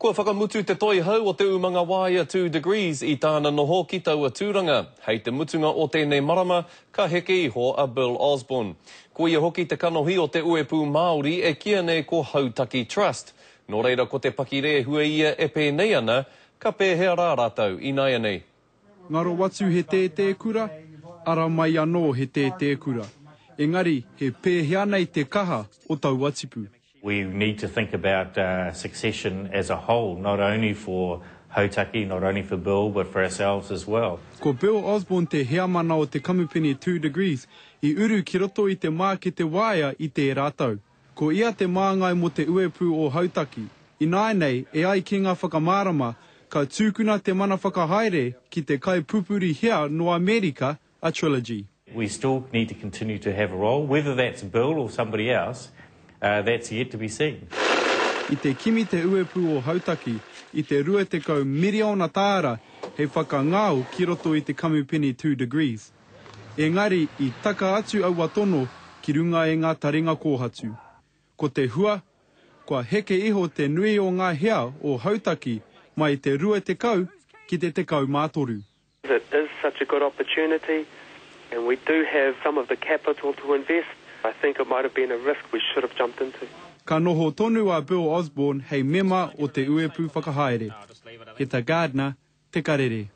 Kua whakamutu te toihau o te umanga waea 2Degrees i tāna noho ki taua tūranga. Hei te mutunga o tēnei marama, ka heke iho a Bill Osborne. Ko ia hoki te kanohi o te uepū Māori e kīa nei ko Hautaki Trust. Nō reira ko te pakirehua ia e pēnei ana, ka pēhea rā rātou ināianei? Ngaro atu he tētēkura, ara mai anō he tētēkura. Engari, he pēhea nei te kaha o taua tipu? We need to think about succession as a whole, not only for Hautaki, not only for Bill, but for ourselves as well. Ko Bill Osborne te heamana o te kamupene 2Degrees i uru ki roto i te mākete waea i tērā tau. Ko ia te māngai mō te uepū o Hautaki. Ināianei, e ai ki ngā whakamārama, ka tūkuna te mana whakahaere ki te kaipupuri hea nō Amerika a Trilogy. We still need to continue to have a role, whether that's Bill or somebody else, that's yet to be seen. I te kimi te uepū o Hautaki i te 20 miriona tāra hei whakangao ki roto i te kamupene 2Degrees. Engari i taka atu aua tono ki runga i ngā taringa kōhatu. Ko te hua, kua heke iho te nui o ngā hea o Hautaki mai i te 20 ki te 13. It is such a good opportunity and we do have some of the capital to invest. I think it might have been a risk we should have jumped into. Ka noho tonu a Bill Osborne hei mema o te Uepū Whakahaere. Heta Gardner, Te Karere.